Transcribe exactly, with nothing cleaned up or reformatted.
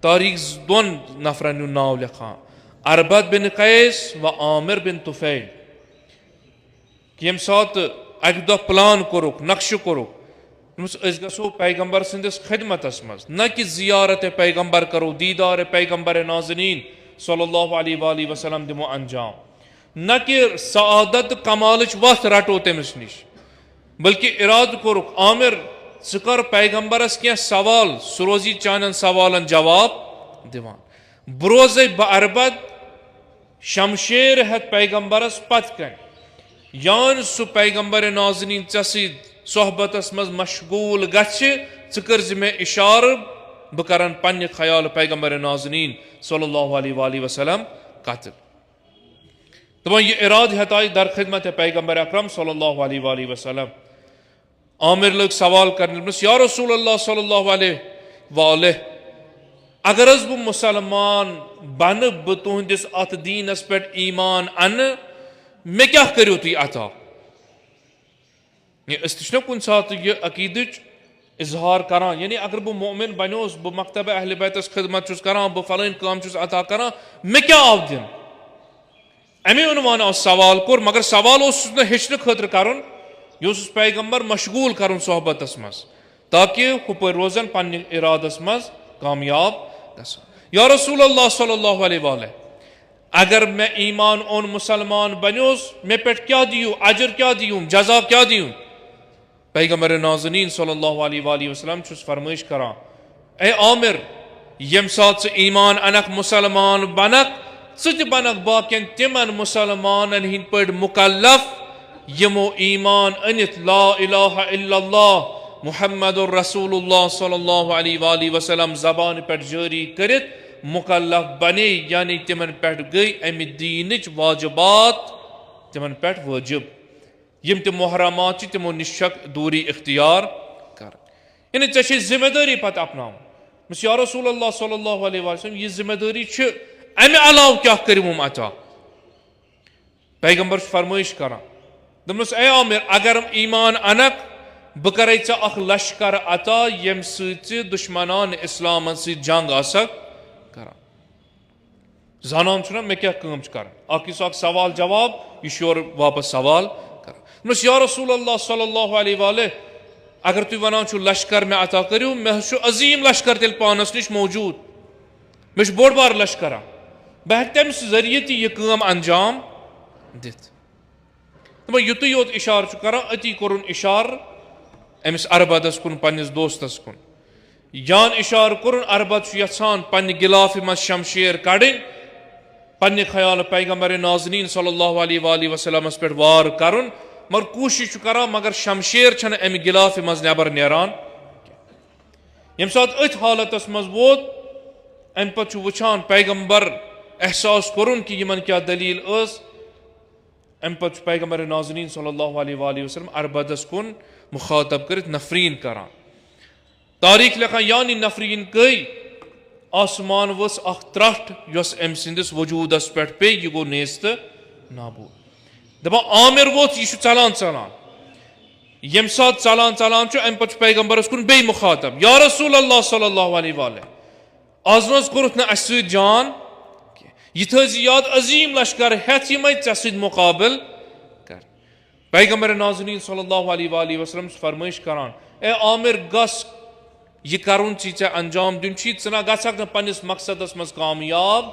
تاریخ دۄن نفرن ہُنٛد ناو لیکھان، اربد بن قیس و عامر بن طفیل۔ ییٚمہِ ساتہٕ اکہِ دۄہ پلان کوٚرُکھ، نقشہٕ کوٚرُکھ، دوٚپمَس، أسۍ گژھو پیغمبر سٕنٛدِس خدمتس منٛز، نہ کہِ زیارت پیغمبر کرو، دیدار پیغمبر نازنین صلی اللہ علیہ وآلہ وسلم دِمو انجام، نہ کہِ سعادت تہٕ کمالٕچ وتھ رٹو تٔمِس نِش، بلکہِ ارادٕ کوٚرُکھ، عامر، ژٕ کر پیغمبرس کینٛہہ سوال، سُہ روزی چانٮ۪ن سوالن جواب دِوان۔ بہٕ روزے بہٕ اربد شمشیر ہیتھ پیغمبرس پتھ کنۍ، یان سُہ پیغمبر نازنین ژےٚ سۭتۍ صحبتس منٛز مشغول گژھِ، ژٕ کٔرزِ مےٚ اشارٕ، بہٕ کرن پننہِ خیال پیغمبر نازنین صلی اللہ علیہ وآلہ وسلم قتل۔ دپان، یہِ ارادٕ ہیتھ آیہِ در خدمت پیغمبر اکرم صلی اللہ علیہ وآلہ وسلم۔ عامر لوگ سوال کرنہِ، دوٚپنَس، یا رسول اللہ صلی اللہ علیہ وآلہ، اگر حظ بہٕ مسلمان بنہٕ، بہٕ تُہنٛدِس اتھ دیٖنس پٮ۪ٹھ ایمان انہٕ، مےٚ کیٛاہ کٔرِو تُہۍ عطا؟ یہِ أسۍ تہِ چھِنہ کُنہِ ساتہٕ یہِ عقیٖدٕچ اظہار کران، یعنی اگر بہٕ مؤمن بنیوس، بہٕ مکتبہ اہل بیتس خدمت چھُس کران، بہٕ فلٲنۍ کٲم چھُس عطا کران، مےٚ کیٛاہ آو دِنہٕ؟ اَمے عنوان آو سوال کوٚر، مگر سوال اوسُس نہٕ ہیٚچھنہٕ خٲطرٕ کرُن، یہِ اوسُس پیغمبر مشغول کرُن صحبتس منٛز، تاکہِ ہُپٲرۍ روزن پننہِ ارادس منٛز کامیاب گژھن۔ یا رسول اللہ صلی اللہ علیہ وآلہ، اگر مےٚ ایمان اوٚن، مسلمان بنیوس، مےٚ پٮ۪ٹھ کیٛاہ دِیِو، اجر کیٛاہ دِیِو، جزا کیٛاہ دِیِو؟ پیغمبر نازنین صلی اللہ علیہ وآلہ وسلم چھُس فرمٲیش کران، اے عامر، ییٚمہِ ساتہٕ ژٕ ایمان انکھ، مسلمان بنکھ، ژٕ تہِ بنکھ باقین تِمن مسلمانن ہٕنٛدۍ پٲٹھۍ مکلف، یِمو ایمان أنِتھ لا الہ الا اللہ محمد رسول اللہ صلی اللہ علیہ وآلہ وسلم زبانہِ پٮ۪ٹھ جٲری کٔرِتھ مکلف بنے، یعنی تِمن پٮ۪ٹھ گٔے امہِ دیٖنٕچ واجبات تِمن پٮ۪ٹھ وٲجب۔ یِم تہِ محرمات چھِ، تِمو نِش چھکھ دوٗری اختیار کرٕنۍ۔ یعنی ژےٚ چھے ذمہ دٲری پتہٕ اپناوٕنۍ۔ دوٚپمَس، یا رسول اللہ صلی اللہ علیہ وسلم، یہِ ذمہ دٲری چھِ، امہِ علاوٕ کیٛاہ کٔرِوُم عطا؟ پیغمبر چھُ فرمٲیش کران، دوٚپمَس، اے عامر، اگر ایمان انکھ، بہٕ کرے ژےٚ اکھ لشکر عطا، ییٚمہِ سۭتۍ ژٕ دشمنان اسلامس سۭتۍ جنگ آسکھ کران۔ زانان چھُنہ مےٚ کیٛاہ کٲم چھِ کرٕنۍ۔ اکھ یُس اکھ سوال جواب، یہِ چھُ یورٕ واپس سوال کران۔ دوٚپمَس، یا رسول اللہ صلی اللہ علیہ وآلہ، اگر تُہۍ ونان چھِو لشکر مےٚ عطا کٔرِو، مےٚ حظ چھُ عظیٖم لشکر تیٚلہِ پانس نِش موجود۔ مےٚ چھُ بوٚڑ بار لشکرا۔ بہٕ ہٮ۪کہٕ تَمہِ ذٔریعہٕ تہِ یہِ کٲم انجام دِتھ۔ دوٚپمَس، یُتُے یوت اِشارٕ چھُ کران، أتی کوٚرُن اِشارٕ أمِس اربدس کُن، پننِس دوستس کُن۔ یان اِشارٕ کوٚرُن، اربد چھُ یژھان پننہِ غلافہِ منٛز شمشیر کڑٕنۍ، پننہِ خیالہٕ پیغمبر نازنین صلی اللہ علیہ وآلہ وسلمس پٮ۪ٹھ وار کرُن، مگر کوٗشِش چھُ کران، مگر شمشیر چھنہٕ امہِ غلافہِ منٛز نٮ۪بر نیران۔ ییٚمہِ ساتہٕ أتھۍ حالتس منٛز ووت، امہِ پتہٕ چھُ وٕچھان پیغمبر، احساس کوٚرُن کہِ یِمن کیٛاہ دٔلیٖل ٲس۔ امہِ پتہٕ چھُ پیغمبر نازنین صلی اللہ علیہ وآلہ وسلم اربدس کُن مخاطب کٔرِتھ نفرین کران۔ تاریخ لیکھان، یعنی نفرین گٔے، آسمان ؤژھ اکھ ترٹھ، یۄس أمۍ سٕنٛدِس وجودس پٮ۪ٹھ پیٚیہِ، یہِ گوٚو نیست نابود۔ دپان، عامر ووٚتھ، یہِ چھُ ژلان ژلان۔ ییٚمہِ ساتہٕ ژلان ژلان چھُ، امہِ پتہٕ چھُ پیغمبرس کُن بیٚیہِ مخاطب، یا رسول اللہ صلی اللہ علیہ وآلہ، از نہ حظ کوٚرُتھ نہٕ اسہِ سۭتۍ جان کینٛہہ۔ یہِ تھٲوزِ یاد، عظیٖم لشکر ہٮ۪تھ یِمے ژےٚ سۭتۍ مقابل کرِ۔ پیغمبر نازنین صلی اللہ علیہ وآلہ وسلم چھُ فرمٲیش کران، اے عامر، گژھ، یہِ کرُن ژےٚ، ژےٚ انجام دیُن چھُے، ژٕ نہ گژھکھ نہٕ پننِس مقصدس منٛز کامیاب